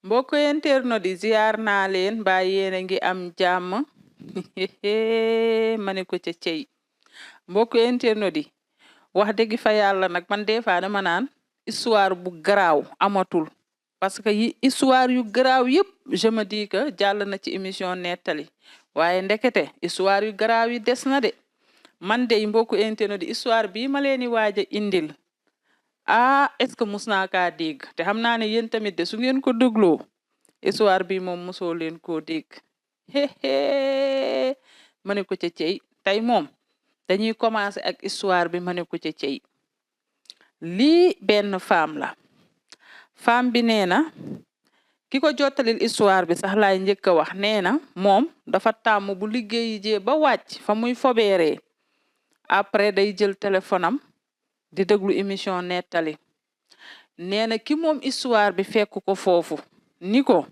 mbokk internet di ziar naa leen mbaa yéen a ngi am jàmm ma ne ko ca cey mbokk internet di wax dëgg fa yàlla nag man des fois dama naan histoire bu garaaw amatul parce que histoire yu garaaw yëpp je me dis que jàll na ci émission nettali waaye ndekete histoire yu garaaw yi des na de man de mbokku internet di histoire bii ma leen di waaj a indil est-ce que mus naa kaa dégg te xam naa ne yéen tamit de su ngeen ko dégloo histoire bi moom mosoo leen koo dégg ma ne ko ca cey tey moom dañuy commencer ak histoire bi ma ne ko ca cey lii benn femme la femme bi nee na ki ko jottalil histoire bi sax laay njëkk a wax nee na moom dafa tàmm bu liggéeyi jee ba wàcc fa muy fobeeree après day jël téléphone am di déglu émission nettali nee na ki moom histoire bi fekk ko foofu ni ko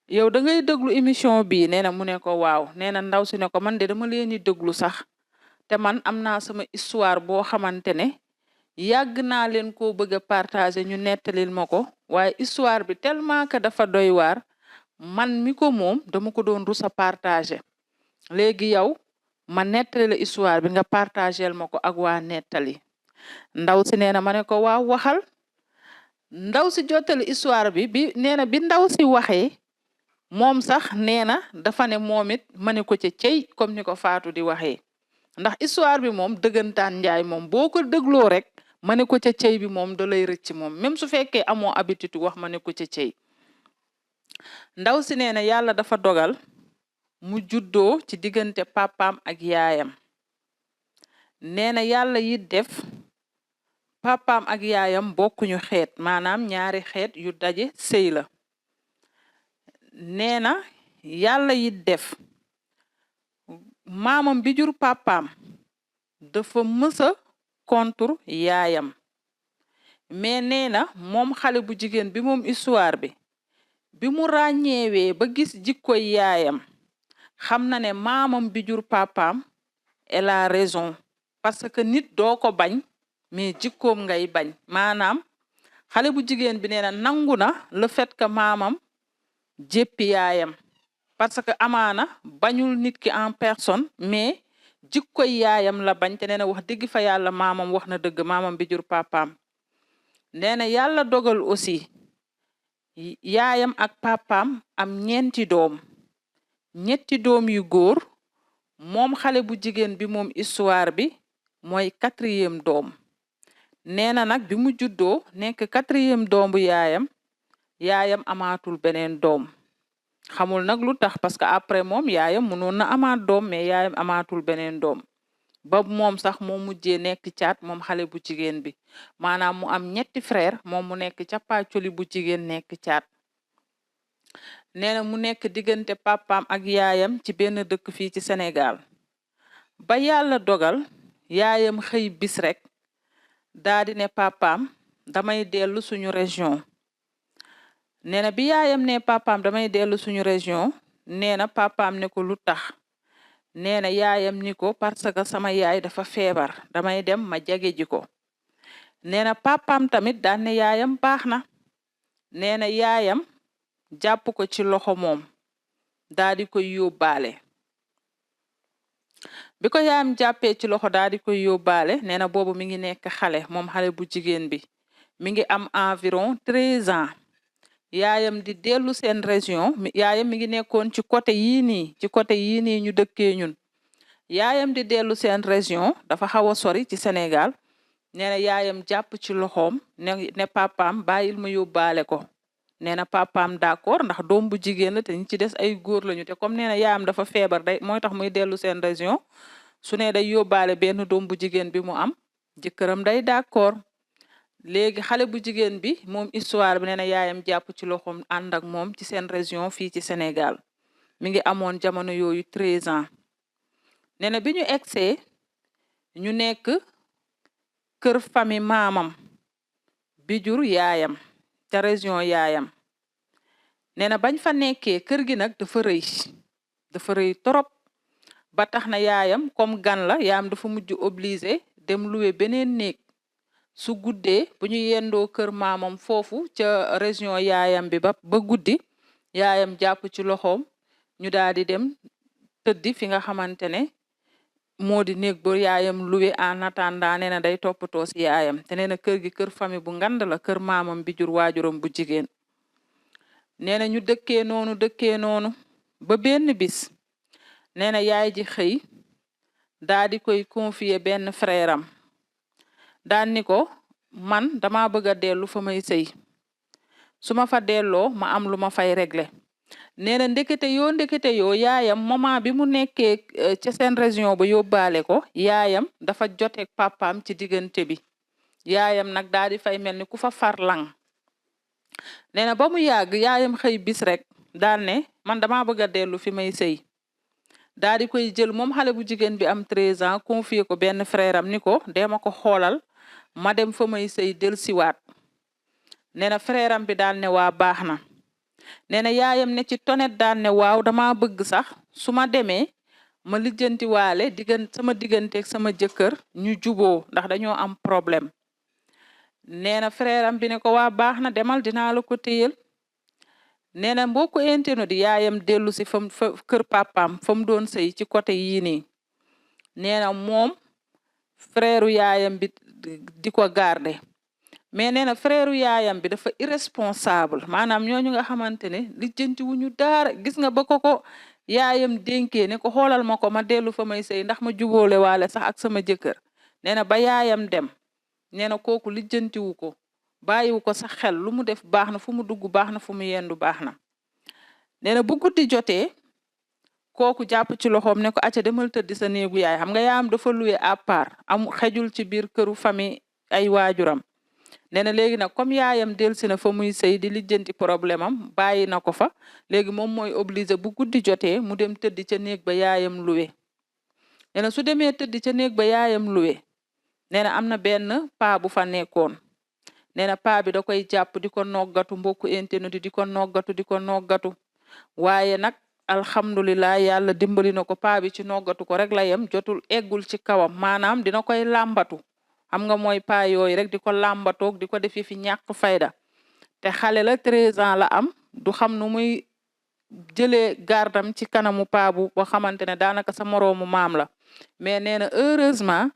yow da ngay déglu émission bi nee na mu ne ko waaw nee na ndaw si ne ko man de dama leen di déglu sax te man am naa sama histoire boo xamante ne yàgg naa leen koo bëgg a partager ñu nettalil ma ko waaye histoire bi tellement que dafa doy waar man mi ko moom dama ko doon rus a partager léegi yow ma nettali la histoire bi nga partagel ma ko ak waa nettali ndaw si nee na ma ne ko waaw waxal ndaw si jottali histoire bi nee na bi ndaw si waxee moom sax nee na dafa ne moom it ma ne ko ca cey comme ni ko Fatou di waxee ndax histoire bi moom dëggantaan njaay moom boo ko dégloo rek ma ne ko ca cey bi moom da lay rëcc moom même su fekkee amoo habitude wax ma ne ko ca cey ndaw si nee na yàlla dafa dogal mu juddoo ci diggante papaam ak yaayam nee na yàlla yi def papaam ak yaayam bokkuñu xeet maanaam ñaari xeet yu daje sëy la nee na yàlla yi def maamam bi jur papaam dafa mësa contre yaayam mais nee na moom xale bu jigéen bi moom histoire bi mu ràññeewee ba gis jikkoy yaayam xam na ne maamam bi jur papaam elle a raison parce que nit doo ko bañ mais jikkoom ngay bañ maanaam xale bu jigéen bi nee na nangu na le fait que maamam jéppi yaayam parce que amaana bañul nit ki en personne mais jikkoy yaayam la bañ te nee na wax dëgg fa yàlla maamam wax na dëgg maamam bi jur papaam nee na yàlla dogal aussi yaayam ak papaam am ñeenti doom yu góor moom xale bu jigéen bi moom histoire bi mooy 4e doom nee na nag bi mu juddoo nekk 4e doom bu yaayam amaatul beneen doom xamul nag lu tax parce que après moom yaayam mënoon na amaat doom mais yaayam amaatul beneen doom ba moom sax moo mujjee nekk caat moom xale bu jigéen bi maanaam mu am ñetti frère moom mu nekk cappaacoli bu jigéen nekk caat nee na mu nekk diggante papaam ak yaayam ci benn dëkk fii ci Sénégal ba yàlla dogal yaayam xëy bis rek daa di ne papaam damay dellu suñu région nee na bi yaayam ne papaam damay dellu suñu région nee na papaam ne ko lu tax nee na yaayam ni ko parce que sama yaay dafa feebar damay dem ma jage ji ko nee na papaam tamit daan ne yaayam baax na nee na yaayam jàpp ko ci loxo moom daa di koy yóbbaale bi ko yaayam jàppee ci loxo daa di koy yóbbaale nee na boobu mi ngi nekk xale moom xale bu jigéen bi mi ngi am environ 13 ans yaayam di dellu seen région yaayam mi ngi nekkoon ci côté yii nii ñu dëkkee ñun yaayam di dellu seen région dafa xaw a sori ci Sénégal nee na yaayam jàpp ci loxoom ne papaam bàyyil ma yóbbaale ko nee na papaam d'accord ndax doom bu jigéen la te ñu ci des ay góor lañu te comme nee na yaayam dafa feebar day mooy tax muy dellu seen région su ne day yóbbaale benn doom bu jigéen bi mu am jëkkëram day d'accord léegi xale bu jigéen bi moom histoire bi nee na yaayam jàpp ci loxoom ànd ak moom ci seen région fii ci Sénégal mi ngi amoon jamono yooyu 13 ans nee na bi ñu egsee ñu nekk kër famille maamam bi jur yaayam ca région yaayam nee na bañ fa nekkee kër gi nag dafa rëy torop ba tax na yaayam comme gan la yaayam dafa mujj obligé dem louer beneen néeg su guddee bu ñu yendoo kër maamam foofu ca région yaayam bi ba guddi yaayam jàpp ci loxoom ñu daal di dem tëddi fi nga xamante ne moo di néeg ba yaayam luwe en attendant nee na day toppatoo si yaayam te nee na kër gi kër famille bu ngand la kër maamam bi jur waajuram bu jigéen nee na ñu dëkkee noonu ba benn bis nee na yaay ji xëy daa di koy confier benn frère am daan ni ko man dama bëgg a dellu fa may sëy su ma fa delloo ma am lu ma fay régler nee na ndekete yoo yaayam moment bi mu nekkee ca seen région ba yóbbaale ko yaayam dafa joteeg papaam ci diggante bi yaayam nag daal di fay mel ni ku fa farlang nee na ba mu yàgg yaayam xëy bis rek daal ne man dama bëgg a dellu fi may sëy daal di koy jël moom xale bu jigéen bi am 13 ans confier ko benn frère am ni ko dee ma ko xoolal ma dem fa may sëy del siwaat nee na frère am bi daal ne waa baax na nee na yaayam ne ci tonet daal ne waaw dama bëgg sax su ma demee ma lijjanti waale sama digganteeg sama jëkkër ñu juboo ndax dañoo am problème nee na frère am bi ne ko waa baax na demal dinaa la ko téyel nee na mbokku internet di yaayam dellu si fa kër papaam fa mu doon sëy ci côté yii nii nee na moom frère yaayam bi di ko garder mais nee na frère yaayam bi dafa irresponsable maanaam ñooñu nga xamante ne lijjanti wuñu daara gis nga ba ko yaayam dénkee ne ko xoolal ma ko ma dellu fa may sëy ndax ma jubóole waale sax ak sama jëkkër nee na ba yaayam dem nee na kooku lijjantiwu ko bàyyiwu ko sax xel lu mu def baax na fu mu dugg baax na fu mu yendu baax na nee na bu guddi jotee kooku jàpp ci loxoom ne ko acca demal tëddi sa néegu yaay xam nga yaayam dafa loué à part xejul ci biir këru famille ay waajuram nee na léegi nag comme yaayam delsi na fa muy sëy di lijjanti problème am bàyyi na ko fa léegi moom mooy obligé bu guddi jotee mu dem tëddi ca néeg ba yaayam loué nee na su demee tëddi ca néeg ba yaayam loué nee na am na benn paa bu fa nekkoon nee na paa bi da koy jàpp di ko noggatu mbokku internet di ko noggatu waaye nag alhamdulilah yàlla dimbali na ko paa bi ci noggatu ko rek la yem jotul eggul ci kawam maanaam dina koy làmbatu xam nga mooy paa yooyu rek di ko làmbatoog di ko defi fi ñàkk fayda te xale la 13 ans la am du xam nu muy jëlee gardam ci kanamu paa bu boo xamante ne daanaka sa moroomu maam la mais nee na heureusement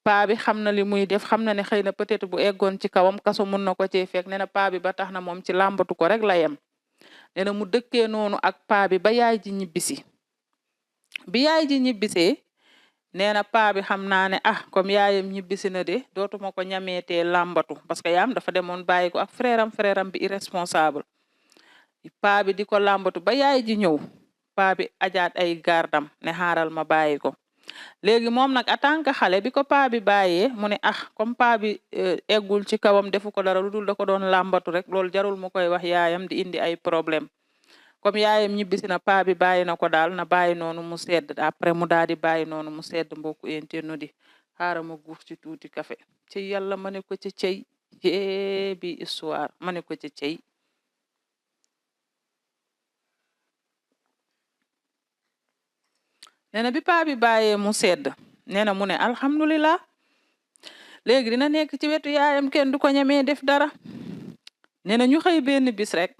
paa bi xam na li muy def xam na ne xëy na peut-être bu eggoon ci kawam kaso mun na ko cee fekk nee na paa bi ba tax na moom ci làmbatu ko rek la yem nee na mu dëkkee noonu ak paa bi ba yaay ji ñibbisi bi yaay ji ñibbisee nee na paa bi xam naa ne comme yaayam ñibbisi na de dootuma ko ñameetee làmbatu parce que yaam dafa demoon bàyyi ko ak frère am bi irresponsable paa bi di ko làmbatu ba yaay ji ñëw paa bi ajaat ay gardam ne xaaral ma bàyyi ko léegi moom nag en tant que xale bi ko paa bi bàyyee mu ne comme paa bi eggul ci kawam defu ko dara lu dul da ko doon làmbatu rek loolu jarul mu koy wax yaayam di indi ay problème comme yaayam ñibbisi na paa bi bàyyi na ko daal na bàyyi noonu mu sedd après mu daal di bàyyi noonu mu sedd mbokku internet di xaaral ma guuf ci tuuti café ci yàlla ma ne ko ci cey bi histoire ma ne ko ci cey nee na bi paa bi bàyyee mu sedd nee na mu ne alhamdulilah léegi dina nekk ci wetu yaayam kenn du ko ñemee def dara nee na ñu xëy benn bis rek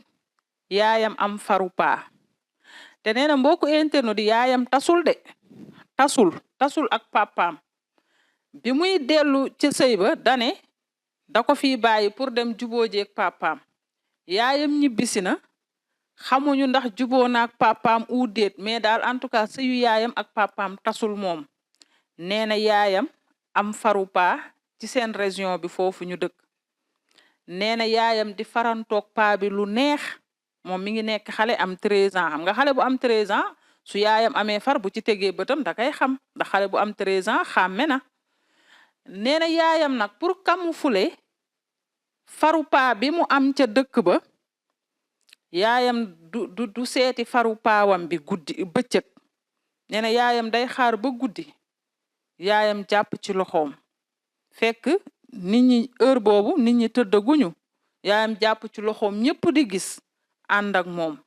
yaayam am faru paa te nee na mbokku internet di yaayam tasul ak papaam bi muy dellu ci sëy ba dane da ko fi bàyyi pour dem juboojeeg papaam yaayam ñibbisi na xamuñu ndax juboo naak papaam ou déet mais daal en tout cas sëyu yaayam ak papaam tasul moom nee na yaayam am faru paa ci seen région bi foofu ñu dëkk nee na yaayam di farantoog paa bi lu neex moom mi ngi nekk xale am 13 ans xam nga xale bu am 13 ans su yaayam amee far bu ci tegee bëtam da kay xam ndax xale bu am 13 ans xàmme na nee na yaayam nag pour camoufler faru paa bi mu am ca dëkk ba yaayam du seeti faru paawam bi guddi bëccëg nee na yaayam day xaar ba guddi yaayam jàpp ci loxoom fekk nit ñi heure boobu nit ñi tëddaguñu yaayam jàpp ci loxoom ñëpp di gis ànd ak moom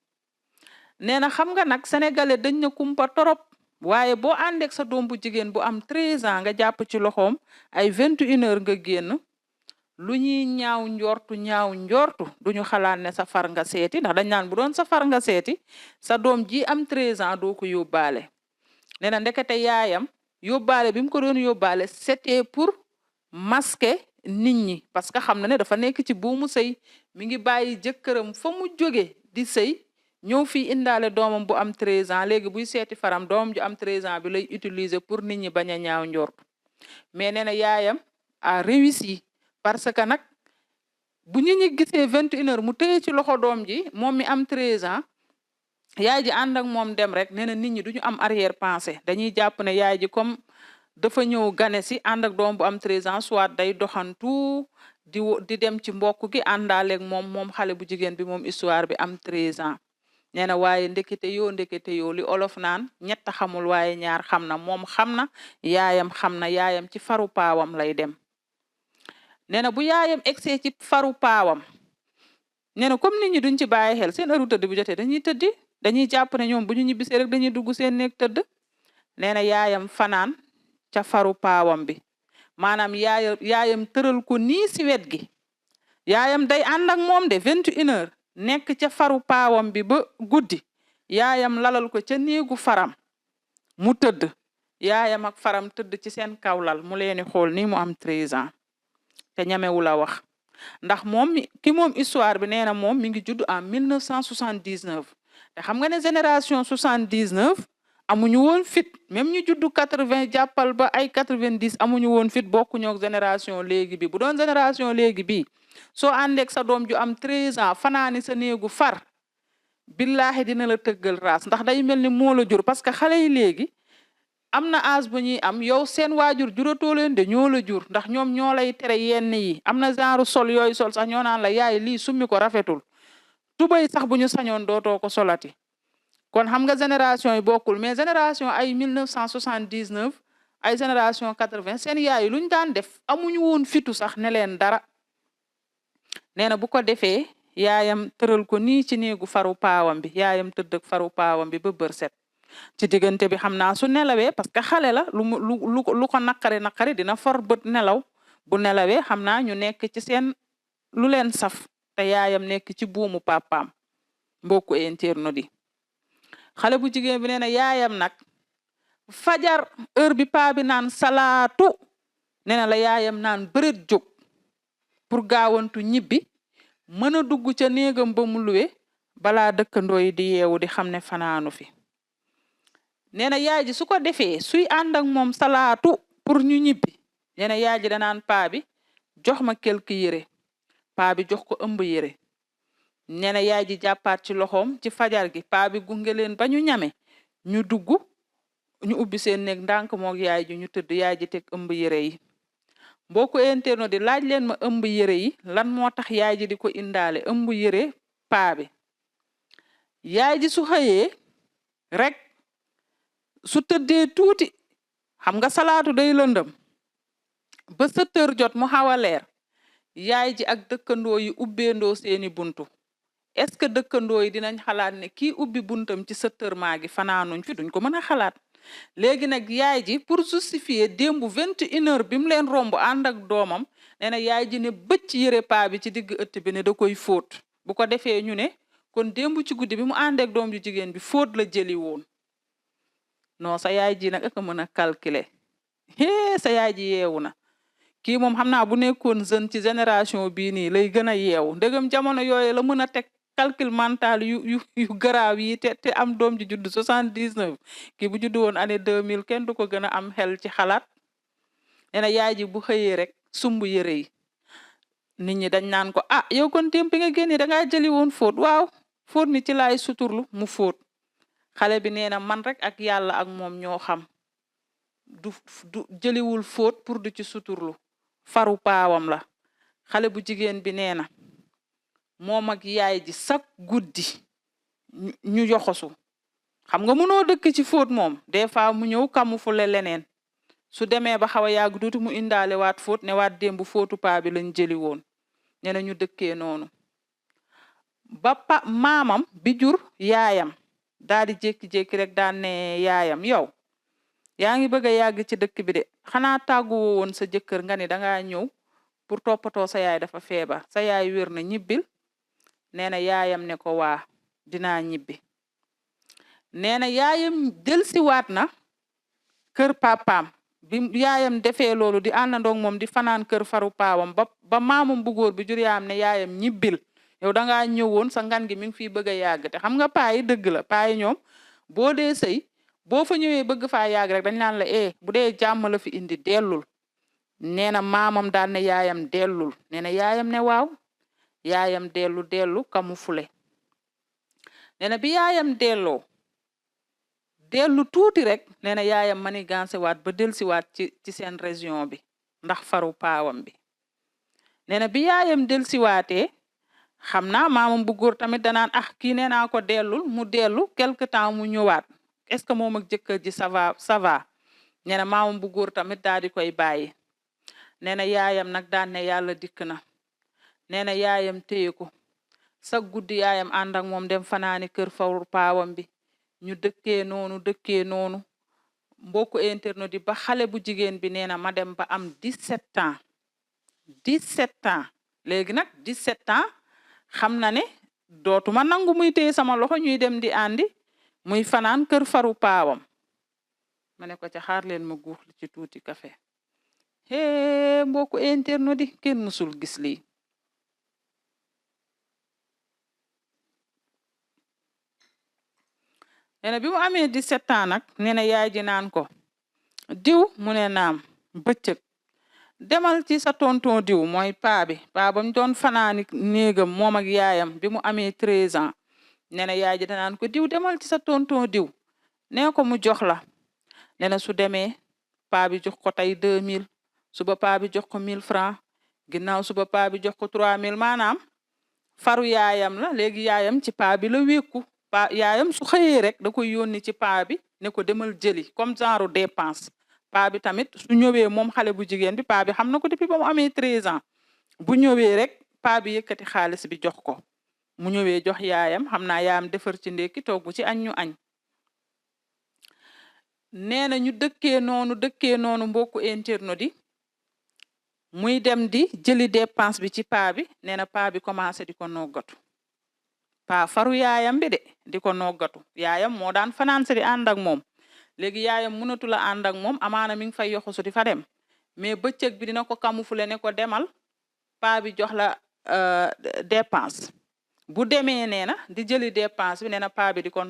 nee na xam nga nag sénégalais dañ na kumpa torop waaye boo àndeek sa doom bu jigéen bu am 13 ans nga jàpp ci loxoom ay 21 heures nga génn lu ñuy ñaaw njortu duñu xalaat ne sa far nga seeti ndax dañ naan bu doon sa far nga seeti sa doom ji am 13 ans doo ko yóbbaale nee na ndekete yaayam yóbbaale bi mu ko doon yóbbaale c'était pour masquer nit ñi parce que xam na ne dafa nekk ci buumu sëy mi ngi bàyyi jëkkëram fa mu jóge di sëy ñëw fii indaale doomam bu am 13 ans léegi buy seeti faram doomam ju am 13 ans bi lay utiliser pour nit ñi bañ a ñaaw njortu mais nee na yaayam a réussi parce que nag bu ñu ñi gisee 21h mu téye ci loxo doom ji moom mi am 13 ans yaay ji ànd ak moom dem rek nee na nit ñi duñu am arrière pensée dañuy jàpp ne yaay ji comme dafa ñëw gane si ànd ak doom bu am 13 ans soit day doxantu di dem ci mbokk gi àndaaleeg moom xale bu jigéen bi moom histoire bi am 13 ans nee na waaye ndekete yoo li olof naan ñett xamul waaye ñaar xam na moom xam na yaayam ci faru paawam lay dem nee na bu yaayam egsee ci faru paawam nee na comme nit ñi duñ ci bàyyi xel seen heure tëdd bu jotee dañuy jàpp ne ñoom bu ñu ñibbisee rek dañuy dugg seen néeg tëdd nee na yaayam fanaan ca faru paawam bi maanaam yaayam tëral ko nii si wet gi yaayam day ànd ak moom de 21h nekk ca faru paawam bi ba guddi yaayam lalal ko ca néegu faram mu tëdd yaayam ak faram tëdd ci seen kawlal mu leeni xool nii mu am 13 ans te ñamewu la wax ndax moom histoire bi nee na moom mi ngi judd en 1979 te xam nga ne génération 79 amuñu woon fit même ñu juddu 80 jàppal ba ay 90 amuñu woon fit bokkuñu ak génération léegi bi bu doon génération léegi bi soo àndeek sa doom ju am 13 ans fanaani sa néegu far billaahi dina la tëggal raas ndax day mel ni moo la jur parce que xale yi léegi am na âge bu ñuy am yow seen waajur juratoo leen de ñoo la jur ndax ñoom ñoo lay tere yenn yi am na genre sol yooyu sol sax ñoo naan la yaay lii summi ko rafetul tubay sax bu ñu sañoon dootoo ko solati kon xam nga génération yi bokkul mais génération ay 1979 ay génération 80 seen yaay yi lu ñu daan def amuñu woon fitu sax ne leen dara nee na bu ko defee yaayam tëral ko nii ci néegu faru paawam bi yaayam tëdd ak faru paawam bi ba bër set ci diggante bi xam naa su nelawee parce que xale la lu ko naqari dina for bët nelaw bu nelawee xam naa ñu nekk ci seen lu leen saf te yaayam nekk ci buumu papaam mbokku internautes yi xale bu jigéen bi nee na yaayam nag fajar heure bi paa bi naan salaatu nee na la yaayam naan bëreet jóg pour gaawantu ñibbi mën a dugg ca néegam ba mu luwe balaa dëkkandoo yi di yeewu di xam ne fanaanu fi nee na yaay ji su ko defee suy ànd ak moom salaatu pour ñu ñibbi nee na yaay ji danaan paa bi jox ma quelque yére paa bi jox ko ëmb yére nee na yaay ji jàppaat ci loxoom ci fajar gi paa bi gunge leen ba ñu ñame ñu dugg ñu ubbi seen néeg ndànk moog yaay ji ñu tëdd yaay ji teg ëmb yére yi mbokku internet di laaj leen ma ëmb yére yi lan moo tax yaay ji di ko indaale ëmb yére paa bi yaay ji su xëyee rek su tëddee tuuti xam nga salaatu day lëndëm ba 7h jot mu xaw a leer yaay ji ak dëkkandoo yi ubbeendoo seeni buntu est-ce que dëkkandoo yi dinañ xalaat ne kii ubbi buntam ci 7h maa gi fanaanuñ fi duñ ko mën a xalaat léegi nag yaay ji pour justifier démb 21h bi mu leen romb ànd ak doomam nee na yaay ji ne bëcc yëre paa bi ci digg ëtt bi ne da koy fóot bu ko defee ñu ne kon démb ci guddi bi mu ànd ak doom ju jigéen bi fóot la jëli woon non sa yaay ji nag ak a mën a calculer sa yaay ji yeewu na kii moom xam naa bu nekkoon jeune ci génération bii nii lay gën a yeewu ndegam jamono yooyu la mën a teg calcul mental yu garaaw yi te am doom ji judd 79 kii bu judd woon année 2000 kenn du ko gën a am xel ci xalaat nee na yaay ji bu xëyee rek sumb yëre yi nit ñi dañ naan ko ah yow kon téem bi nga génne dangaa jëli woon fóot waaw fóot mi ci laay suturlu mu fóot xale bi nee na man rek ak yàlla ak moom ñoo xam du jëliwul fóot pour du ci suturlu faru paawam la xale bu jigéen bi nee na moom ak yaay ji sak guddi ñu yoxosu xam nga mënoo dëkk ci fóot moom des fois mu ñëw kamufule leneen su demee ba xaw a yàgg duuti mu indaale waat fóot ne waat démb fóotu paa bi lañ jëli woon nee na ñu dëkkee noonu ba maamam bi jur yaayam daal di jékki-jékki rek daan ne yaayam yow yaa ngi bëgg a yàgg ci dëkk bi de xanaa tàgguwoo woon sa jëkkër nga ni dangaa ñëw pour toppatoo sa yaay dafa feebar sa yaay wér na ñibbil nee na yaayam ne ko waa dinaa ñibbi nee na yaayam delsiwaat na kër papaam bi yaayam defee loolu di àndandoog moom di fanaan kër faru paawam ba maamam bu góor bi jur yaayam ne yaayam ñibbil yow dangaa ñëwoon sa ngan gi mi ngi fiy bëgg a yàgg te xam nga paa yi dëgg la paa yi ñoom boo dee sëy boo fa ñëwee bëgg faa yàgg rek dañ naan la bu dee jàmm la fi indi dellul nee na maamam daan ne yaayam dellul nee na yaayam ne waaw yaayam dellu kamu fule nee na bi yaayam dellu tuuti rek nee na yaayam manigancé waat ba delsiwaat ci seen région bi ndax faru paawam bi nee na bi yaayam delsiwaatee xam naa maamam bu góor tamit danaan kii nee naa ko dellul mu dellu quelque temps mu ñëwaat est-ce que moom ak jëkkër ji ça va nee na maamam bu góor tamit daal di koy bàyyi nee na yaayam nag daan ne yàlla dikk na nee na yaayam téye ko sa guddi yaayam ànd ak moom dem fanaani kër faru paawam bi ñu dëkkee noonu mbokku internet di ba xale bu jigéen bi nee na ma dem ba am 17 ans léegi nag 17 ans xam na ne dootuma nangu muy téye sama loxo ñuy dem di àndi muy fanaan kër faru paawam ma ne ko ca xaar leen ma guux li ci tuuti café mbokku internet di kenn musul gis lii nee na bi mu amee 17 ans nag nee na yaay ji naan ko diw mu ne naam bëccëg demal ci sa tonton diw mooy paa bam doon fanaani néegam moom ak yaayam bi mu amee 13 ans nee na yaay ji danaan ko diw demal ci sa tonton diw nee ko mu jox la nee na su demee paa bi jox ko tey 2000 suba paa bi jox ko 1000 francs ginnaaw suba paa bi jox ko 3000 maanaam faru yaayam la léegi yaayam ci paa bi la wékku yaayam su xëyee rek da koy yónni ci paa bi ne ko demal jëli comme genre dépense paa bi tamit su ñëwee moom xale bu jigéen bi paa bi xam na ko depuis ba mu amee 13 ans bu ñëwee rek paa bi yëkkati xaalis bi jox ko mu ñëwee jox yaayam xam naa yaayam defar ci ndekki togg ci añ ñu añ nee na ñu dëkkee noonu mbokku internet di muy dem di jëli dépense bi ci paa bi nee na paa bi commencé di ko noggatu paa faru yaayam bi de di ko noggatu yaayam moo daan fanaan si di ànd ak moom léegi yaayam mënatu la ànd ak moom amaana mi ngi fay yoxusu di fa dem mais bëccëg bi dina ko camoufler ne ko demal paa bi jox la dépense bu demee nee na di jëli dépense bi nee na paa bi di ko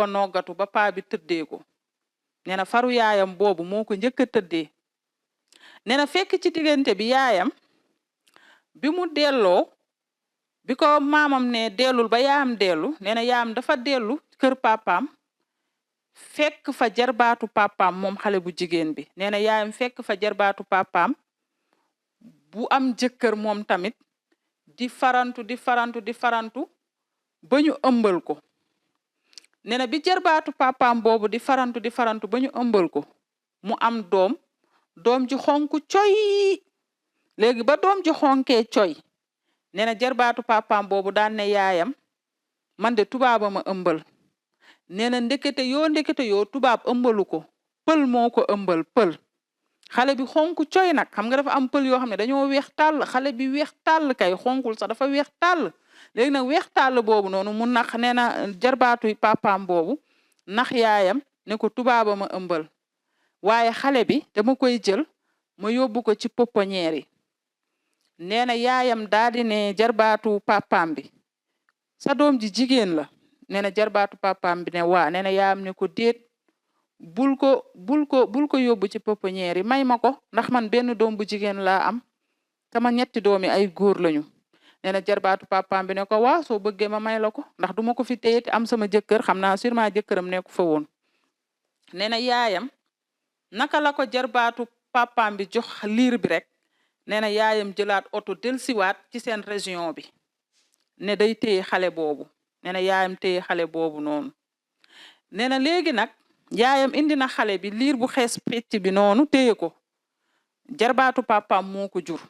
noggatu ba paa bi tëddee ko nee na faru yaayam boobu moo ko njëkk a tëddee nee na fekk ci diggante bi yaayam bi mu delloo bi ko maamam ne dellul ba yaayam dellu nee na yaayam dafa dellu kër papaam fekk fa jarbaatu papaam moom xale bu jigéen bi nee na yaayam fekk fa jarbaatu papaam bu am jëkkër moom tamit di farantu ba ñu ëmbal ko nee na bi jarbaatu papaam boobu di farantu ba ñu ëmbal ko mu am doom ji xonk coy léegi ba doom ji xonkee coy nee na jarbaatu papaam boobu daan ne yaayam man de tubaaba ma ëmbal nee na ndekete yoo tubaab ëmbalu ko pël moo ko ëmbal pël xale bi xonk coy nag xam nga dafa am pël yoo xam ne dañoo weex tàll xale bi weex tàll kay xonkul sax dafa weex tàll léegi nag weex tàll boobu noonu mu nax nee na jarbaatu papaam boobu nax yaayam ne ko tubaaba ma ëmbal waaye xale bi dama koy jël ma yóbbu ko ci pouponnière yi nee na yaayam daal di ne jarbaatu papaam bi sa doom ji jigéen la nee na jarbaatu papaam bi ne waa nee na yaayam ne ko déet bul ko yóbbu ci pouponnière yi may ma ko ndax man benn doom bu jigéen laa am sama ñetti doom yi ay góor lañu nee na jarbaatu papaam bi ne ko waa soo bëggee ma may la ko ndax duma ko fi téye te am sama jëkkër xam naa sûrement jëkkëram nekku fa woon nee na yaayam naka la ko jarbaatu papaam bi jox liir bi rek nee na yaayam jëlaat oto delsiwaat ci seen région bi ne day téye xale boobu nee na yaayam téye xale boobu noonu nee na léegi nag yaayam indi na xale bi liir bu xees pecc bi noonu téye ko jarbaatu papaam moo ko jur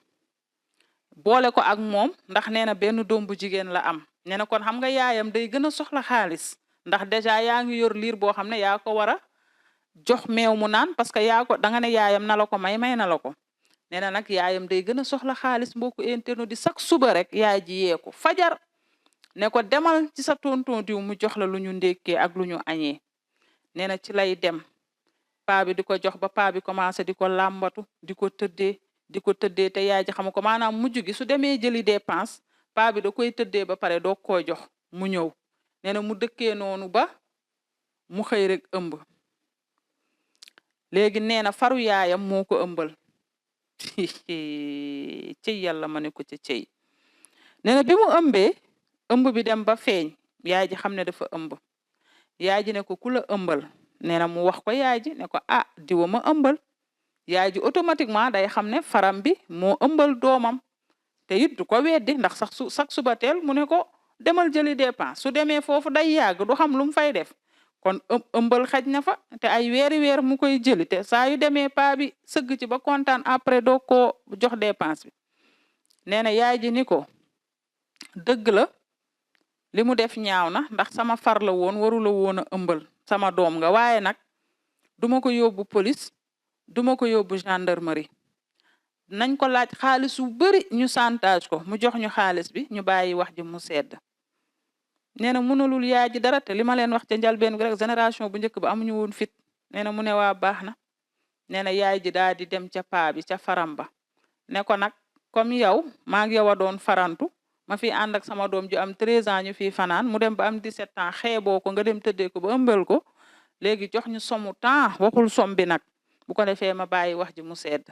boole ko ak moom ndax nee na benn doom bu jigéen la am nee na kon xam nga yaayam day gën a soxla xaalis ndax dèjà yaa ngi yor liir boo xam ne yaa ko war a jox meew mu naan parce que yaa ko danga ne yaayam na la ko may na la ko nee na nag yaayam day gën a soxla xaalis mbokku internet di chaque suba rek yaay ji yee ko fajar ne ko demal ci sa tonton diw mu jox la lu ñu ndékkee ak lu ñu añee nee na ci lay dem paa bi di ko jox ba paa bi commencé di ko làmbatu di ko tëddee te yaay ji xam ko maanaam mujj gi su demee jëli dépense paa bi da koy tëddee ba pare doog koo jox mu ñëw nee na mu dëkkee noonu ba mu xëy rek ëmb léegi nee na faru yaayam moo ko ëmbal cëy yàlla ma ne ko ci cëy nee na bi mu ëmbee ëmb bi dem ba feeñ yaay ji xam ne dafa ëmb yaay ji ne ko ku la ëmbal nee na mu wax ko yaay ji ne ko ah diwa ma ëmbal yaay ji automatiquement day xam ne faram bi moo ëmbal doomam te it du ko weddi ndax sax suba teel mu ne ko demal jëli dépense su demee foofu day yàgg du xam lu mu fay def kon ëmbal xaj na fa te ay weer mu koy jëli te saa yu demee paa bi sëgg ci ba kontaan après doo ko jox dépense bi nee na yaay ji ni ko dëgg la li mu def ñaaw na ndax sama far la woon warula woon a ëmbal sama doom nga waaye nag duma ko yóbbu police duma ko yóbbu gendarmerie nañ ko laaj xaalis wu bari ñu chantage ko mu jox ñu xaalis bi ñu bàyyi wax ji mu sedd nee na mënalul yaay ji dara te li ma leen wax ca njalbeen bi rek génération bu njëkk ba amuñu woon fit nee na mu ne waa baax na nee na yaay ji daal di dem ca paa bi ca faram ba ne ko nag comme yow maa ngi yow a doon farantu ma fi ànd ak sama doom ju am 13 ans ñu fi fanaan mu dem ba am 17 ans xeeboo ko nga dem tëddee ko ba ëmbal ko léegi jox ñu somu temps waxul som bi nag bu ko defee ma bàyyi wax ji mu sedd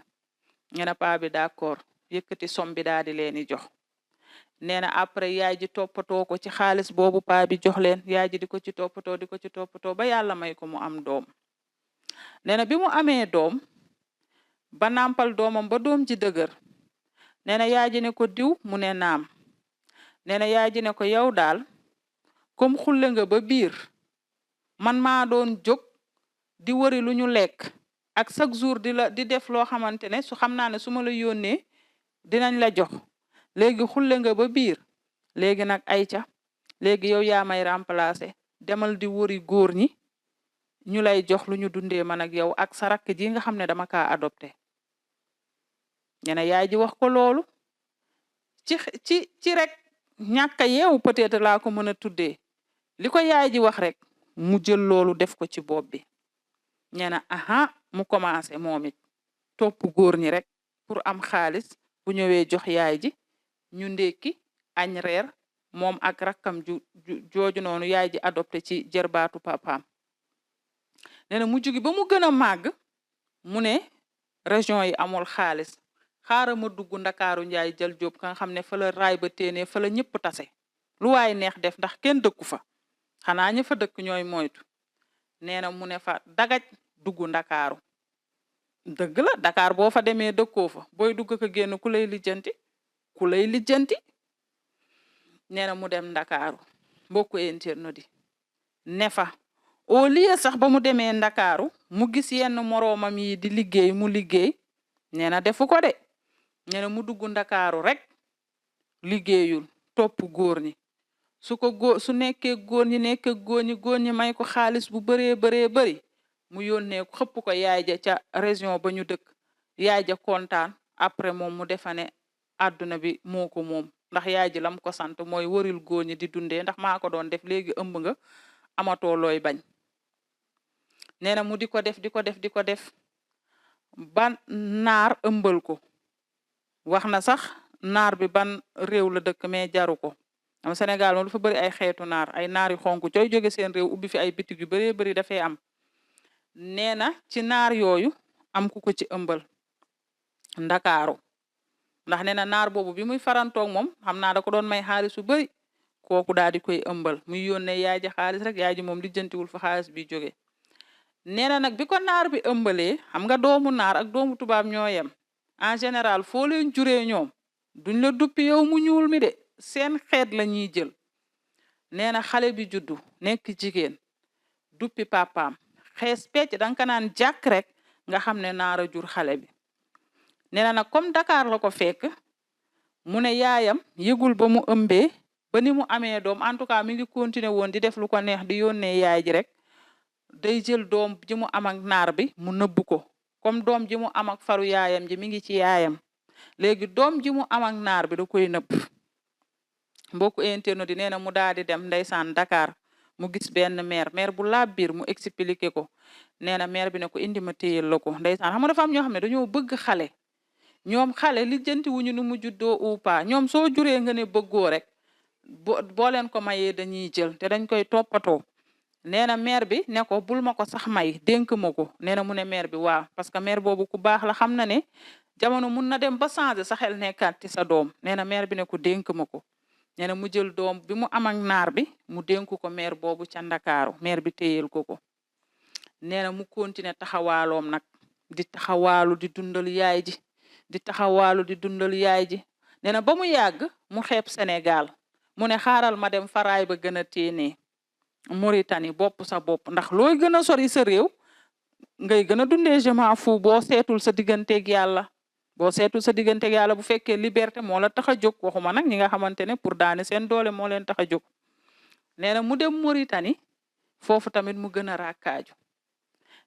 nee na paa bi d'accord yëkkati som bi daal di leen di jox nee na après yaay ji toppatoo ko ci xaalis boobu paa bi jox leen yaay ji di ko ci toppatoo ba yàlla may ko mu am doom nee na bi mu amee doom ba nàmpal doomam ba doom ji dëgër nee na yaay ji ne ko diw mu ne naam nee na yaay ji ne ko yow daal comme xulle nga ba biir man maa doon jóg di wëri lu ñu lekk ak chaque jour di def loo xamante ne xam naa ne su ma la yónnee dinañ la jox léegi xulle nga ba biir léegi nag ayca léegi yow yaa may remplacer demal di wëri góor ñi ñu lay jox lu ñu dundee man ak yow ak sa rakk ji nga xam ne dama kaa adopté nee na yaay ji wax ko loolu ci rek ñàkk a yeewu peut-être laa ko mën a tuddee li ko yaay ji wax rek mu jël loolu def ko ci bopp bi nee na aha mu commencé moom it topp góor ñi rek pour am xaalis bu ñëwee jox yaay ji ñu ndekki añ reer moom ak rakkam jooju noonu yaay ji adopté ci jërbaatu papaam nee na mujj gi ba mu gën a màgg mu ne région yi amul xaalis xaaral ma dugg ndakaaru njaay jël jóob ka nga xam ne fa la raay ba téenee fa la ñëpp tase lu waay neex def ndax kenn dëkku fa xanaa ña fa dëkk ñooy moytu nee na mu ne fa dagaj dugg ndakaaru dëgg la Dakar boo fa demee dëkkoo fa booy dugg ko génn ku lay lijjanti nee na mu dem ndakaaru mbokku internet di ne fa au lieu sax ba mu demee ndakaaru mu gis yenn moroomam yi di liggéey mu liggéey nee na defu ko de nee na mu dugg ndakaaru rek liggéeyul topp góor ñi su nekkee góor ñi may ko xaalis bu bëree bëri mu yónnee ko xëpp ko yaay ja ca région ba ñu dëkk yaay ja kontaan après moom mu defa ne àdduna bi moo ko moom ndax yaay ji lam ko sant mooy wëril góor ñi di dundee ndax maa ko doon def léegi ëmb nga amatoo looy bañ nee na mu di ko def ban naar ëmbal ko wax na sax naar bi ban réew la dëkk mais jaru ko am Sénégal moom dafa bëri ay xeetu naar ay naar yu xonk cooy jóge seen réew ubbi fi ay bitig yu bëree bëri dafay am nee na ci naar yooyu am ku ko ci ëmbal ndakaaru ndax nee na naar boobu bi muy farantoog moom xam naa da ko doon may xaalis bu bëri kooku daal di koy ëmbal muy yónnee yaay ji xaalis rek yaay ji moom lijjantiwul fa xaalis bi jóge nee na nag bi ko naar bi ëmbalee xam nga doomu naar ak doomu tubaab ñoo yem en général foo leen juree ñoom duñ la duppi yow mu ñuul mi de seen xeet la ñuy jël nee na xale bi juddu nekk jigéen duppi papaam xees pecc danga ko naan jàkk rek nga xam ne naara jur xale bi nee na nag comme Dakar la ko fekk mu ne yaayam yëgul ba mu ëmbee ba ni mu amee doom en tout cas mi ngi continuer woon di def lu ko neex di yónnee yaay ji rek day jël doom ji mu am ak naar bi mu nëbb ko comme doom ji mu am ak faru yaayam ji mi ngi ci yaayam léegi doom ji mu am ak naar bi da koy nëpp mbokku internet di nee na mu daal di dem ndeysaan Dakar mu gis benn mère bu laab biir mu expliqué ko nee na mère bi ne ko indi ma téyel la ko ndeysaan xam nga dafa am ñoo xam ne dañoo bëgg xale ñoom xale lijjanti wuñu nu mu juddoo ou pas ñoom soo juree nga ne bëggoo rek boo leen ko mayee dañuy jël te dañ koy toppatoo nee na mère bi ne ko bul ma ko sax may dénk ma ko nee na mu ne mère bi waaw parce que mère boobu ku baax la xam na ne jamono mun na dem ba changer sa xel nekkaat ci sa doom nee na mère bi ne ko dénk ma ko nee na mu jël doom bi mu am ak naar bi mu dénk ko mère boobu ca Ndakaaru mère bi téyel ko ko nee na mu continuer taxawaaloom nag di taxawaalu di dundal yaay ji di taxawaalu di dundal yaay ji nee na ba mu yàgg mu xeeb Sénégal mu ne xaaral ma dem faraay ba gën a téenee Mauritanie bopp sa bopp ndax looy gën a sori sa réew ngay gën a dundee je m'en fous boo seetul sa digganteeg yàlla boo seetul sa digganteeg yàlla bu fekkee liberté moo la tax a jóg waxuma nag ñi nga xamante ne pour daane seen doole moo leen tax a jóg nee na mu dem Mauritanie foofu tamit mu gën a rakkaaju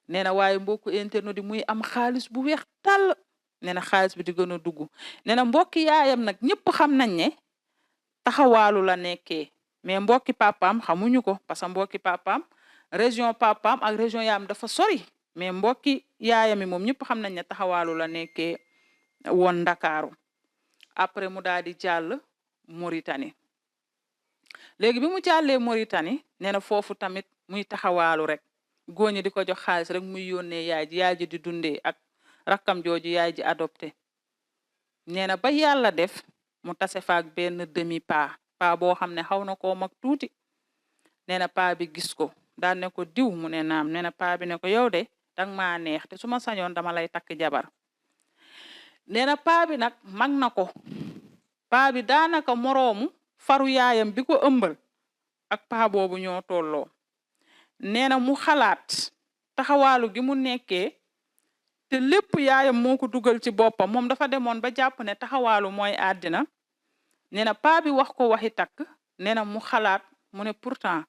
nee na waaye mbokku internet di muy am xaalis bu weex tàll nee na xaalis bi di gën a dugg nee na mbokki yaayam nag ñëpp xam nañ ne taxawaalu la nekkee mais mbokki papaam xamuñu ko parce que mbokki papaam région papaam ak région yaayam dafa sori mais mbokki yaayam yi moom ñëpp xam nañ ne taxawaalu la nekkee woon Ndakaaru après mu daal di jàll Mauritanie léegi bi mu jàllee Mauritanie nee na foofu tamit muy taxawaalu rek góor ñi di ko jox xaalis rek muy yónnee yaay ji di dundee ak rakkam jooju yaay ji adopté nee na ba yàlla def mu tase faak benn demi paa boo xam ne xaw na koo mag tuuti nee na paa bi gis ko daal ne ko diw mu ne naam nee na paa bi ne ko yow de dang maa neex te su ma sañoon dama lay takk jabar nee na paa bi nag mag na ko paa bi daanaka moroomu faru yaayam bi ko ëmbal ak paa boobu ñoo tolloo nee na mu xalaat taxawaalu gi mu nekkee te lépp yaayam moo ko dugal ci boppam moom dafa demoon ba jàpp ne taxawaalu mooy àddina nee na paa bi wax ko waxi takk nee na mu xalaat mu ne pourtant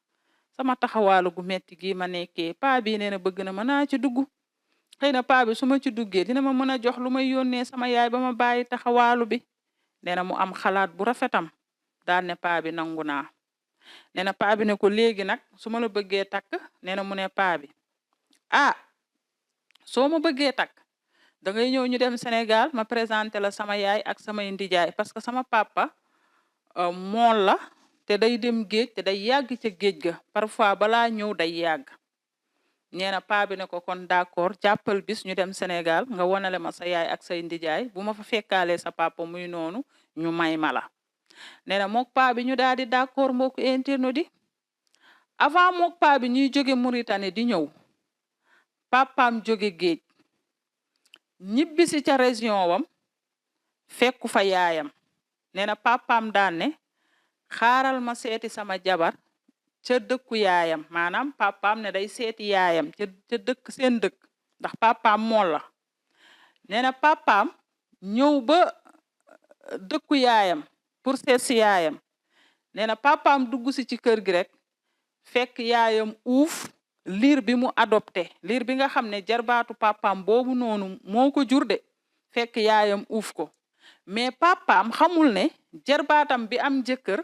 sama taxawaalu gu metti gi ma nekkee paa bi nee na bëgg na mën naa ci dugg xëy na paa bi su ma ci duggee dina ma mën a jox lu may yónnee sama yaay ba ma bàyyi taxawaalu bi nee na mu am xalaat bu rafetam daal ne paa bi nangu naa nee na paa bi ne ko léegi nag su ma la bëggee takk nee na mu ne paa bi soo ma bëggee takk da ngay ñëw ñu dem Sénégal ma présenté la sama yaay ak samay ndijaay parce que sama papa mool la te day dem géej te day yàgg ca géej ga parfois balaa ñëw day yàgg nee na paa bi ne ko kon d'accord jàppal bis ñu dem Sénégal nga wonale ma sa yaay ak say ndijaay bu ma fa fekkaalee sa papa muy noonu ñu may ma la nee na mook paa bi ñu daal di d'accord mbokku internet di avant mook paa bi ñuy jóge Mauritanie di ñëw papaam jóge géej ñibbisi ca région wam fekku fa yaayam nee na papaam daan ne xaaral ma seeti sama jabar ca dëkku yaayam maanaam papaam ne day seeti yaayam ca dëkk seen dëkk ndax papaam mool la nee na papaam ñëw ba dëkku yaayam pour seet si yaayam nee na papaam dugg si ci kër gi rek fekk yaayam uuf liir bi mu adopté liir bi nga xam ne jarbaatu papaam boobu noonu moo ko jur de fekk yaayam uuf ko mais papaam xamul ne jarbaatam bi am jëkkër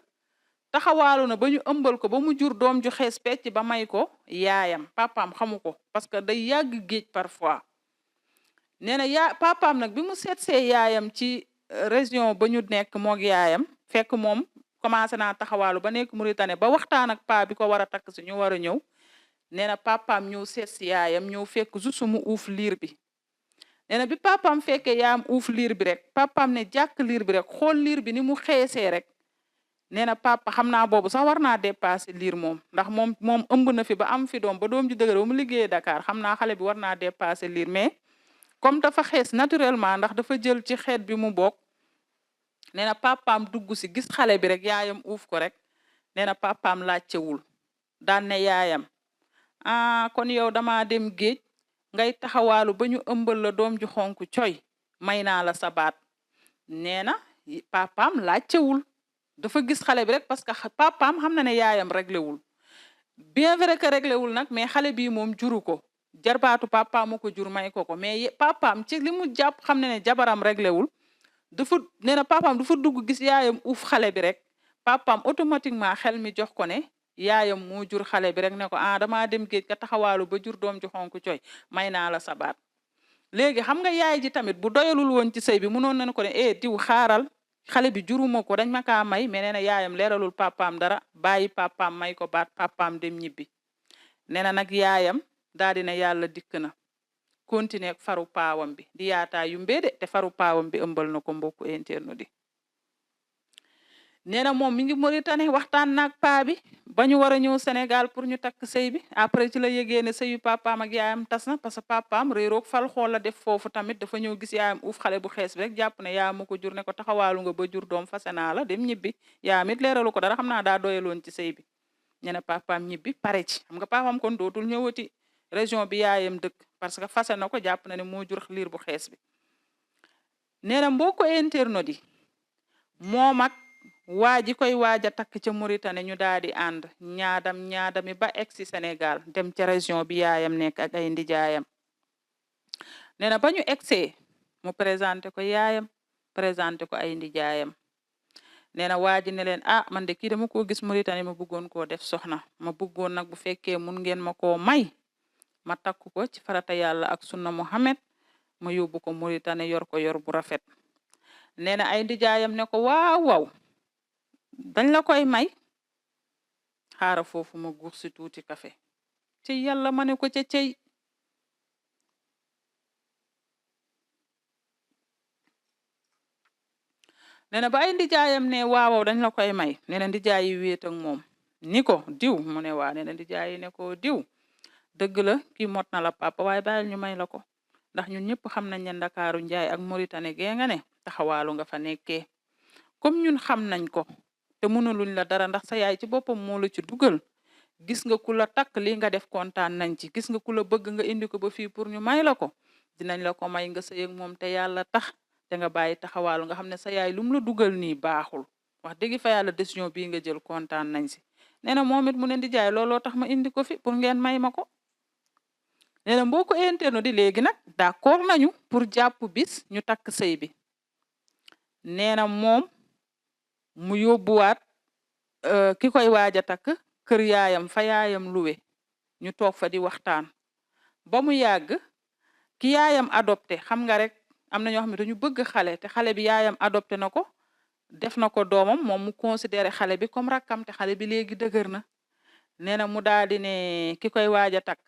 taxawaalu na ba ñu ëmbal ko ba mu jur doom ju xees pecc ba may ko yaayam papaam xamu ko parce que day yàgg géej parfois nee na papaam nag bi mu seetsee yaayam ci région ba ñu nekk moog yaayam fekk moom commencé naa taxawaalu ba nekk Mauritanie ba waxtaan ak paa bi ko war a takk si ñu war a ñëw nee na papaam ñëw seet si yaayam ñëw fekk juste mu uuf liir bi nee na bi papaam fekkee yaayam uuf liir bi rek papaam ne jàkk liir bi rek xool liir bi ni mu xeesee rek nee na papa xam naa boobu sax war naa dépassé liir moom ndax moom ëmb na fi ba am fi doom ba doom ji dëgër ba mu liggéeyee Dakar xam naa xale bi war naa dépassé liir mais comme dafa xees naturellement ndax dafa jël ci xeet bi mu bokk nee na papaam dugg si gis xale bi rek yaayam uuf ko rek nee na papaam laajtewul daan ne yaayam kon yow dama dem géej ngay taxawaalu ba ñu ëmbal la doom ju xonk coy may naa la sa baat nee na papaam laajtewul dafa gis xale bi rek parce que papaam xam na ne yaayam réglé wul bien vrai que réglé wul nag mais xale bii moom juru ko jarbaatu papaam moo ko jur may ko mais papaam ci li mu jàpp xam ne jabaram réglé wul dafa nee na papaam dafa dugg gis yaayam uuf xale bi rek papaam automatiquement xel mi jox ko ne yaayam moo jur xale bi rek ne ko damaa dem géej ka taxawaalu ba jur doom ju xonk coy may naa la sabaat léegi xam nga yaay ji tamit bu doyalul woon ci sëy bi mënoon nañu ko ne diw xaaral xale bi juruma ko dañ ma kaa may mais nee na yaayam leeralul papaam dara bàyyi papaam may ko baat papaam dem ñibbi nee na nag yaayam daal dina yàlla dikk na continuer ak faru paawam bi di yaataa yu mbéede te faru paawam bi ëmbal na ko mbokku internet di nee na moom mi ngi Mauritanie waxtaan naag paa bi ba ñu war a ñëw Sénégal pour ñu takk sëy bi après ci la yëgee ne sëyu papaam ak yaayam tas na parce que papaam réeroog fal xool la def foofu tamit dafa ñëw gis yaayam uuf xale bu xees bi rek jàpp ne yaa ma ko jur ne ko taxawaalu nga ba jur doom fase naa la dem ñibbi yaayam it leeralu ko dara xam naa daa doyaloon ci sëy bi ñu ne papaam ñibbi pare ci xam nga papaam kon dootul ñëwati région bi yaayam dëkk parce que fase na ko jàpp na ne moo jur liir bu xees bi nee na mbokku internet yi moom ak waa ji koy waaj a takk ca Mauritanie ñu daal di ànd ñaadami ba egg si Sénégal dem ca région bi yaayam nekk ak ay ndijaayam nee na ba ñu eggsee mu présenté ko yaayam présenté ko ay ndijaayam nee na waa ji ne leen man de kii dama koo gis Mauritanie ma bëggoon koo def soxna ma bëggoon nag bu fekkee mun ngeen ma koo may ma takk ko ci farata yàlla ak sunna Muhammad ma yóbbu ko Mauritanie yor ko yor bu rafet nee na ay ndijaayam ne ko waaw dañ la koy may xaara foofu ma guux si tuuti café ci yàlla ma ne ko ca cey nee na ba ay ndijaayam ne waaw dañ la koy may nee na ndijaay yi wéet ak moom ni ko diw mu ne waa nee na ndijaay yi ne ko diw dëgg la kii mot na la papa waaye bàyyil ñu may la ko ndax ñun ñëpp xam nañ ne Ndakaaru Njaay ak Mauritanie gee nga ne taxawaalu nga fa nekkee comme ñun xam nañ ko te mënuluñ la dara ndax sa yaay ci boppam moo la ci dugal gis nga ku la takk lii nga def kontaan nañ ci gis nga ku la bëgg nga indi ko ba fii pour ñu may la ko dinañ la ko may nga sëy ak moom te yàlla tax te nga bàyyi taxawaalu nga xam ne sa yaay lum la dugal nii baaxul wax dëgg fa yàlla décision bii nga jël kontaan nañ si nee na moom it mu ne di jaay looloo tax ma indi ko fi pour ngeen may ma ko nee na mboo ko internet di léegi nag d'accord nañu pour jàpp bis ñu takk sëy bi nee na moom mu yóbbuwaat ki koy waaj a takk kër yaayam fa yaayam luwe ñu toog fa di waxtaan ba mu yàgg ki yaayam adopté xam nga rek am na ñoo xam ne dañu bëgg xale te xale bi yaayam adopté na ko def na ko doomam moom mu considéré xale bi comme rakkam te xale bi léegi dëgër na nee na mu daal di ne ki koy waaj a takk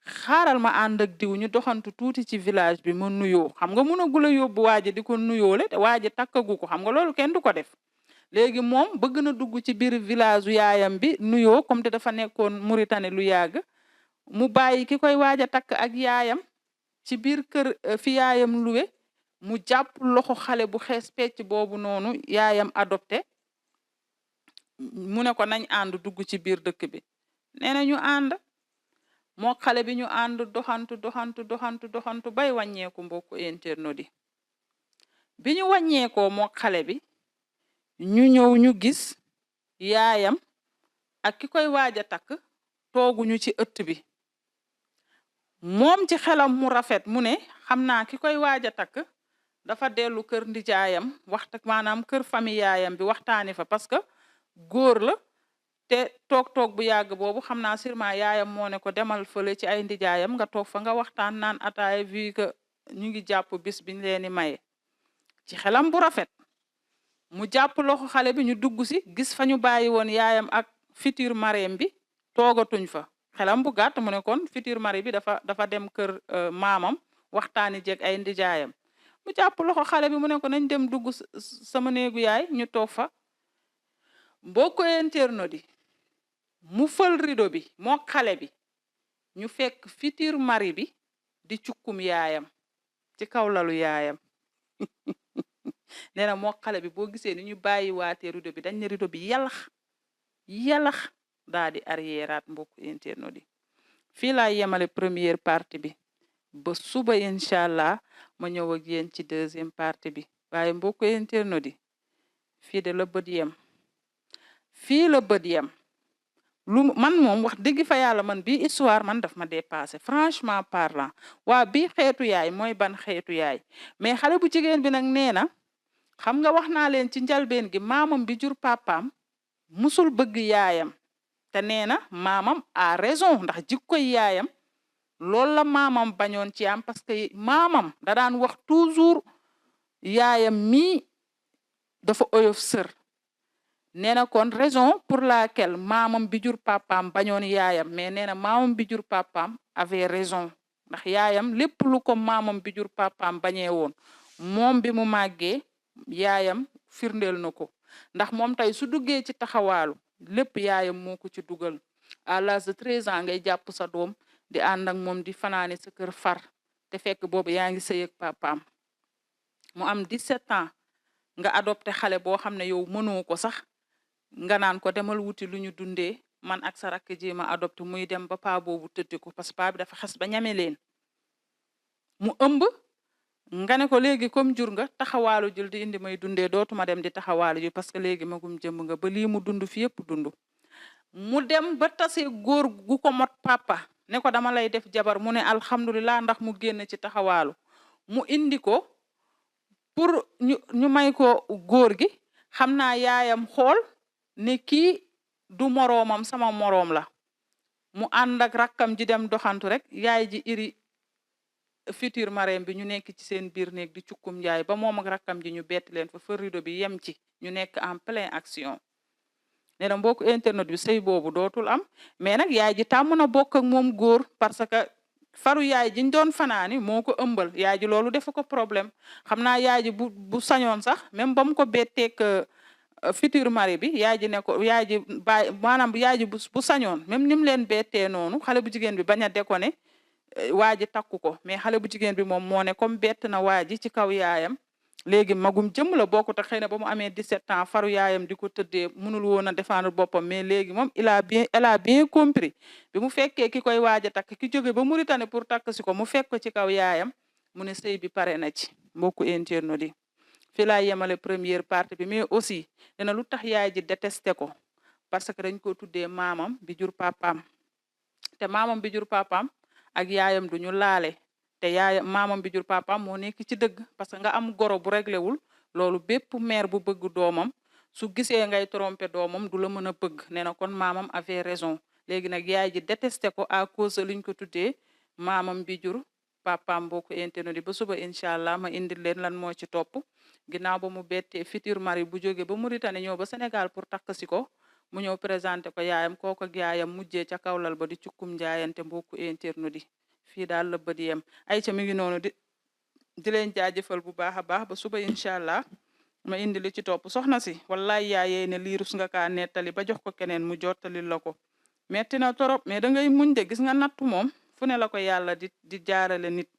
xaaral ma ànd ak diw ñu doxantu tuuti ci village bi ma nuyoo xam nga mënagul a yóbbu waaji di ko nuyoole te waaji takkagu ko xam nga loolu kenn du ko def léegi moom bëgg na dugg ci biir village u yaayam bi nuyoo comme te dafa nekkoon Mauritanie lu yàgg mu bàyyi ki koy waaj a takk ak yaayam ci biir kër fi yaayam luwe mu jàpp loxo xale bu xees pecc boobu noonu yaayam adopté mu ne ko nañ ànd dugg ci biir dëkk bi nee na ñu ànd moo xale bi ñu ànd doxantu bay wàññeeku mbokku internet yi bi ñu wàññeekoo moo xale bi ñu ñëw ñu gis yaayam ak ki koy waaj a takk tooguñu ci ëtt bi moom ci xelam mu rafet mu ne xam naa ki koy waaj a takk dafa dellu kër ndijaayam maanaam kër famille yaayam bi waxtaani fa parce que góor la te toog bu yàgg boobu xam naa sûrement yaayam moo ne ko demal fële ci ay ndijaayam nga toog fa nga waxtaan naan ataaya vu que ñu ngi jàpp bis biñ leen di maye ci xelam bu rafet mu jàpp loxo xale bi ñu dugg si gis fa ñu bàyyi woon yaayam ak futur marraine bi toogatuñ fa xelam bu gàtt mu ne kon futur mari bi dafa dem kër maamam waxtaani jeeg ay ndijaayam mu jàpp loxo xale bi mu ne ko nañ dem dugg sama néegu yaay ñu toog fa mbokk internet yi mu fël rido bi moo xale bi ñu fekk futur mari bi di cukkum yaayam ci kaw lalu yaayam nee na moo xale bi boo gisee ni ñu bàyyi waatee rido bi dañ ne rido bi yalax daa di arriéraat mbokk internet yi fii laa yemale première partie bi ba suba incha allah ma ñëw ak yéen ci deuxième partie bi waaye mbokk internet yi fii de la bët yem fii la bët yem man moom wax dëgg fa yàlla man bii histoire man daf ma dépassé franchement parlant waa bii xeetu yaay mooy ban xeetu yaay mais xale bu jigéen bi nag nee na xam nga wax naa leen ci njalbeen gi maamam bi jur papaam musul bëgg yaayam te nee na maamam a raison ndax jikkoy yaayam loolu la maamam bañoon ci am parce que maamam da daan wax toujours yaayam mii dafa oyof sër nee na kon raison pour laquelle maamam bi jur papaam bañoon yaayam mais nee na maamam bi jur papaam avait raison ndax yaayam lépp lu ko maamam bi jur papaam bañee woon moom bi mu màggee yaayam firndeel na ko ndax moom tey su duggee ci taxawaalu lépp yaayam moo ko ci dugal à l'âge de 13 ans ngay jàpp sa doom di ànd ak moom di fanaane sa kër far te fekk boobu yaa ngi sëy ak papaam mu am 17 ans nga adopté xale boo xam ne yow mënoo ko sax nga naan ko demal wuti lu ñu dundee man ak sa rakk ji ma adopté muy dem ba paa boobu tëddi ko parce que paa bi dafa xas ba ñame leen mu ëmb nga ne ko léegi comme jur nga taxawaalu jël di indi may dundee dootuma dem di taxawaalu ji parce que léegi magum jëmb nga ba lii mu dund fi yëpp dund mu dem ba tase góor gu ko mot papa ne ko dama lay def jabar mu ne alhamdulilah ndax mu génn ci taxawaalu mu indi ko pour ñu may ko góor gi xam naa yaayam xool ne kii du moroomam sama moroom la mu ànd ak rakkam ji dem doxantu rek yaay ji iri futur marraine bi ñu nekk ci seen biir néeg di cukkum njaay ba moom ak rakkam ji ñu bett leen fa rido bi yem ci ñu nekk en pleine action nee na mbokku internet bi sëy boobu dootul am mais nag yaay ji tàmm na bokk ak moom góor parce que faru yaay ji ñu doon fanaani moo ko ëmbal yaay ji loolu defa ko problème xam naa yaay ji bu sañoon sax même ba mu ko betteek futur mari bi yaay ji ne ko yaay ji bàyyi maanaam yaay ji bu sañoon même ni mu leen bettee noonu xale bu jigéen bi bañ a déconné waa ji takku ko mais xale bu jigéen bi moom moo ne comme bett na waa ji ci kaw yaayam léegi magum jëmm la bokkut ak xëy na ba mu amee 17 ans faru yaayam di ko tëddee mënul woon a défendre boppam mais léegi moom elle a bien compris bi mu fekkee ki koy waaj a takk ki jóge ba Mauritanie pour takk si ko mu fekk ko ci kaw yaayam mu ne sëy bi pare na ci mbokku internautes yi fi laa yemale première partie bi mais aussi dina lu tax yaay ji détesté ko parce que dañ ko tuddee maamam bi jur papaam te maamam bi jur papaam ak yaayam duñu laale te yaayam maamam bi jur papaam moo nekk ci dëgg parce que nga am goro bu réglé wul loolu bépp mère bu bëgg doomam su gisee ngay trompé doomam du la mën a bëgg nee na kon maamam avait raison léegi nag yaay ji détesté ko à cause de luñ ko tuddee maamam bi jur papaam boo ko internet yi ba suba incha allah ma indil leen lan moo ci topp ginnaaw ba mu bettee futur mari bu jóge ba Mauritanie ñëw ba Sénégal pour takk si ko mu ñëw présenté ko yaayam kooku ak yaayam mujjee ca kawlal ba di cukkum njaayante mbokku internet yi fii daal la bët yem ay ca mi ngi noonu di leen jaajëfal bu baax a baax ba suba incha allah ma indi li ci topp soxna si wallaay yaayee ne lii rus nga kaa nettali ba jox ko keneen mu jottali la ko metti na torop mais da ngay muñ de gis nga nattu moom fu ne la ko yàlla di jaarale nit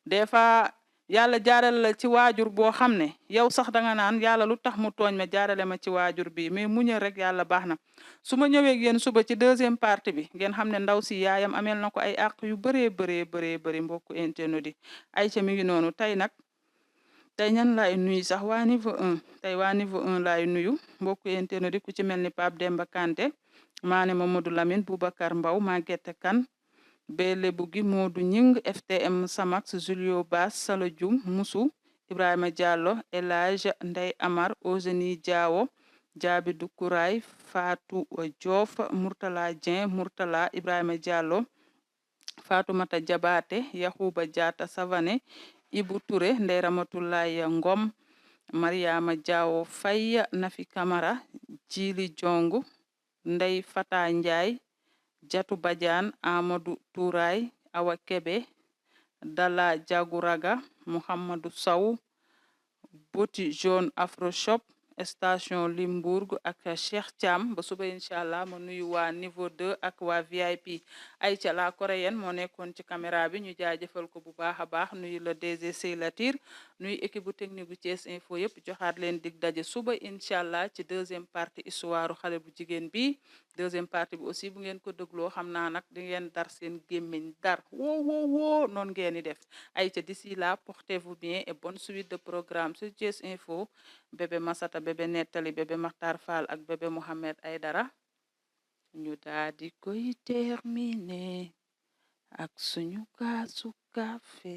des fois yàlla jaarale la ci waajur boo xam ne yow sax da nga naan yàlla lu tax mu tooñ ma jaarale ma ci waajur bi mais muñal rek yàlla baax na su ma ñëwee ak yéen suba ci deuxième partie bi ngeen xam ne ndaw si yaayam amel na ko ay àq yu bëree mbokku internet yi ay ca mi ngi noonu tey nag tey ñan laay nuyu sax waa niveau 1 tey waa niveau 1 laay nuyu mbokku internet yi ku ci mel ni Pape Demba Kanté maane Mamadou Lamine Boubacar Mbaw Maguette Kane Bele Bugi Modou Ñing FTM Samax Julio Bass Sala Dioum Moussou Ibrahima Diallo El Hadj Ndey Amar Eugénie Diawo Diaby Doukouraay Fatou Diouf Mourtala Dieng Mourtala Ibrahima Diallo Fatoumata Diabaté Yahouba Diata Savané Ibou Touré Ndey Ramatoulaye Ngom Mariama Diawo Faye Nafi Camara Djili Jongu Ndey Fata Ndiaye Jatu Badiane Amadou Touray Awa Kebe Dala Diagouraga Mouhamadou Sow Boti Jaune Afro Shop station Limbourg ak Cheikh Thiam ba suba incha allah ma nuyu waa niveau 2 ak waa VIP Aïcha la coréenne moo nekkoon ci caméra bi ñu jaajëfal ko bu baax a baax nuyu la DG Latir nuyu équipe bu technique bu Thiès Info yëpp joxaat leen dig daje suba incha allah ci deuxième partie histoire xale bu jigéen bi deuxième partie bi aussi bu ngeen ko dégloo xam naa nag di ngeen dar seen gémmiñ dar woo noonu ngeen di def Aïcha d'ici là portez-vous bien et bonne suite de programme sur Thiès Info bébé Masata bébé Nettali bébé Makhtar Fall ak bébé Mohamed Aydara ñu daldi koy terminer ak suñu kaasu café